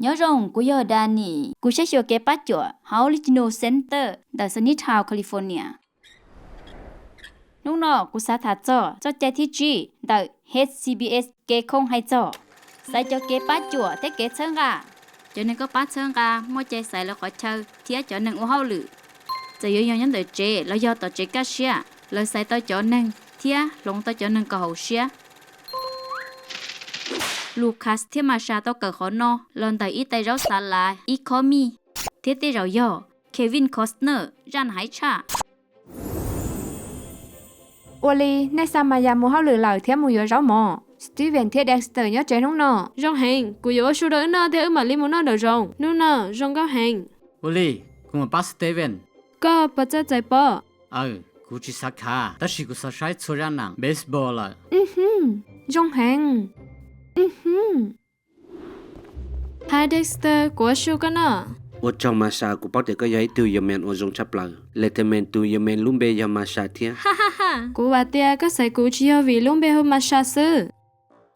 Nyob zoo, kuv yog Danny, kuv saib xyuas kev pab cuam hauv Latino Center ntawm Sunnytown, California. Hnub no kuv xav tham txog txoj cai thib tsib ntawm H C B S kev khoo hais txog xaiv cov kev pab cuam thiab kev txhawb nqa. Cov neeg koj pab txhawb nqa muaj cai xaiv lawv qhov chaw thiab cov neeg ua hauj lwm. Txawm yuav yog nyob ntawm tsev los yog tom tsev kaj siab, lawv xaiv tau cov neeg thiab hloov tau cov neeg kom haum siab. Lucas thiab Masha tau kawm qhov no los ntawm ib tais zaub xav lav, ib khob mij, thiab tej zaum yog Kevin Costner zaj hais tshaj. Ua li nej xa Maya mus hauj lwm lawm thiab mus yuav zaub mov. Steven thiab Dexter nyob tsev hnub no. Zoo heev, kuv yuav ua su rau wb noj thiab wb mam li mus noj nraum zoov. Hnub no zoo nkauj heev. Ua li, kuv mus pab Steven. Koj puas txawj txais pob? Aw, kuv tsis xav khav, tab sis kuv xav saib txhua zaj nam baseball lawm. Zoo heev. Hi Dexter, kuv ua su koj noj. Ua tsaug Masha, kuv paub tias koj yog ib tug yawg Maine uas zoo tshaj plaws. Letterman tus yawg Maine lub npe yog Masha thiab. Kuv vam tias koj xaiv kuv tsis yog vim lub npe hu Masha xwb.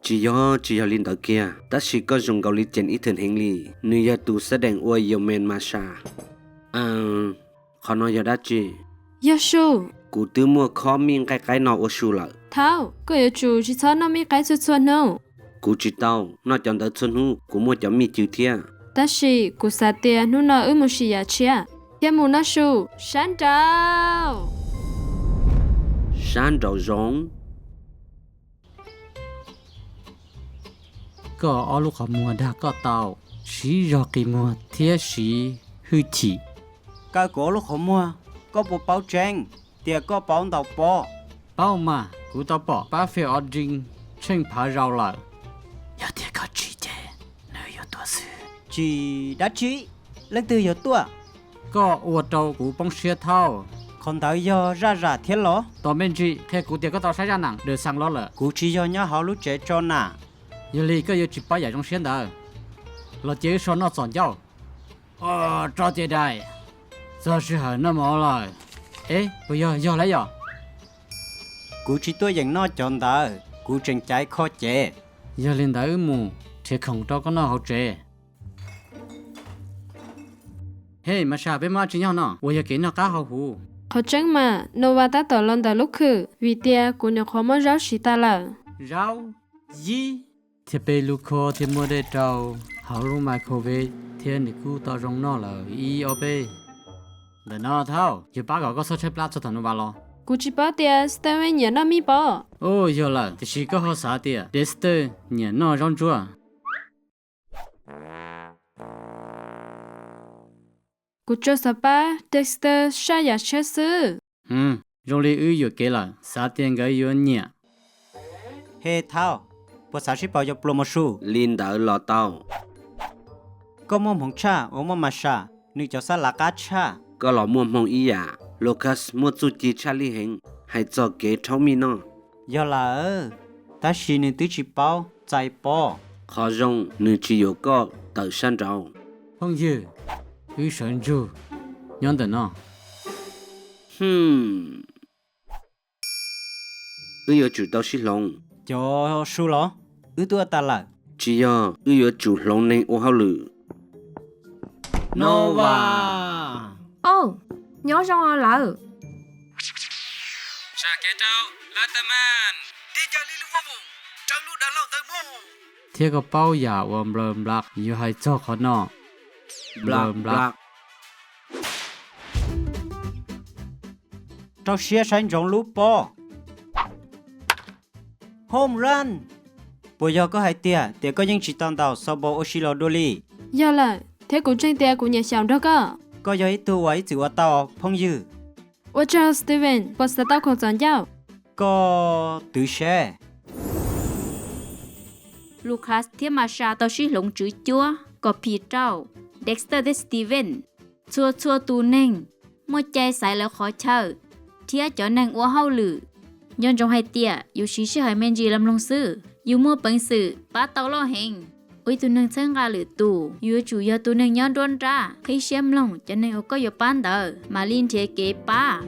Tsis yog, tsis yog li ntawd kiag, tab sis koj zoo nkaus li James Ethan heev li. Nws yog tus xab dees ua yawg Maine Masha. Qhov no yog dab tsi? Yog su. Kuv twb muaj khob mij nqaij qaib no ua su lawm. Thaub, koj yuav tsum tsis txhob noj mij qaib txhua txhua hnub. Kuv tsis tau noj cov ntawd txhua hnub, kuv muaj cov mij cw thiab. Tab sis kuv xav tias hnub no wb mus sim yam tshiab thiab mus noj su sab nraud. Sab nraum zoov. Koj ob lub qhov muag dag koj tau, siv zog qi muag thiab siv hwj chim. Kaw kuv ob lub qhov muag, koj puas paub tseeb tias koj paub ntaus pob? Paub mas, kuv tau pom pab Phil Aldrin tsheej phav zaus lawm. Yog tias koj tsis ces nws yuav tuag xwb. Tsis dab tsi, leej twg yuav tuaj? Koj ua rau kuv poob siab Thaub. Qhov ntawd yog zaj zam thiab los? Tos me ntsis, qhia kuv tias koj tau saib zaj nam The Sun los lawm. Kuv tsis yog nyob hauv lub tsev tso nam. Yog li koj yuav tsis paub yam zoo siab ntawd. Los cia wb so noj txom ncauj. Tso cia dais, txog sij hawm noj mov lawm. Ev, puas yog, yog lawm yom? Kuv tsis tuaj yeem noj cov ntawd, kuv tseem caiv kho cev. Yog li ntawd wb mus nrhiav khoom rau koj noj hauv tsev. Hej Masha, peb muaj dab tsi nyob no uas yog kev noj qab hauv huv? Qhov tseeb mas Nova tab tom los ntawm lub khw vim tias kuv nyuam qhuav muab zaub siv tas lawm. Zaub, yib, thiab peb lub khob thiab muaj dej rau hauv lub microwave thiab nws kuj tau zoo noj lawm ib ob peb. Ntawm no Thaub, yog pab kom koj txhob tshaib plab txog thaum Nova los. Kuv tsis paub tias Steven nyiam noj mij pob. Ub, yog lawm, tiam sis koj ho xav tias Dexter nyiam noj zaub ntsuab? Kuv tsuas xav pab Dexter saib yam tshiab xwb. Zoo li wb yuam kev lawm, xav tias nkawd yuav nyiam. Hej Thaub, puas xav sib pauv cov pluas mos su? Li ntawd los tau. Koj muaj hmoov tshaj uas muaj Masha, nws cov xab lav qab tshaj. Koj los muaj hmoo ib yam, Lucas muaj txuj ci tshaj lij heev hais txog kev rhaub mij noj. Yog lawm, tab sis nws twb tsis paub txais pob. Qhov zoo nws tsis yuam koj tawm sab nraud. Phooj ywg, wb sawv ntsug nyob ntawm no. Wb yuav tsum tau sib hloov. Cov su los? Wb twb ua tas lawm. Tsis yog, wb yuav tsum hloov neeg ua hauj lwm. Nova! Au, nyob zoo lawm. Sam kev rau Latterman. Thiab koj paub yam uas nplaws nplas yuav hais txog qhov no? Nplaws nplas. Rau siab saib ntsoov lub pob. Home run! Puas yog koj hais tiag tias koj yeej tsis tau ntaus softball ua si los dua li? Yog lawm, thiab kuv ntseeg tias kuv nyiam xyaum nrog koj. Koj yog ib tug uas ib txwm ua tau, phooj ywg. Ua tsaug Steven, puas xav tau khoom txom ncauj? Koj twv seb. Lucas thiab Masha tau sib hloov tswv cuab kom phim rau Dexter thiab Steven. Txhua txhua tus neeg muaj cai xaiv lawv qhov chaw thiab cov neeg ua hauj lwm. Nco ntsoov hais tias yus siv sij hawm me ntsis los mloog xwb, yus muaj peev xwm pab tau loj heev. Ua ib tug neeg txhawb nqa lwm tus, yus yuav tsum yog tus neeg nyob nruab nrab, qhib siab mloog cov neeg uas koj yuav pab ntawd, mam li nrhiav kev pab.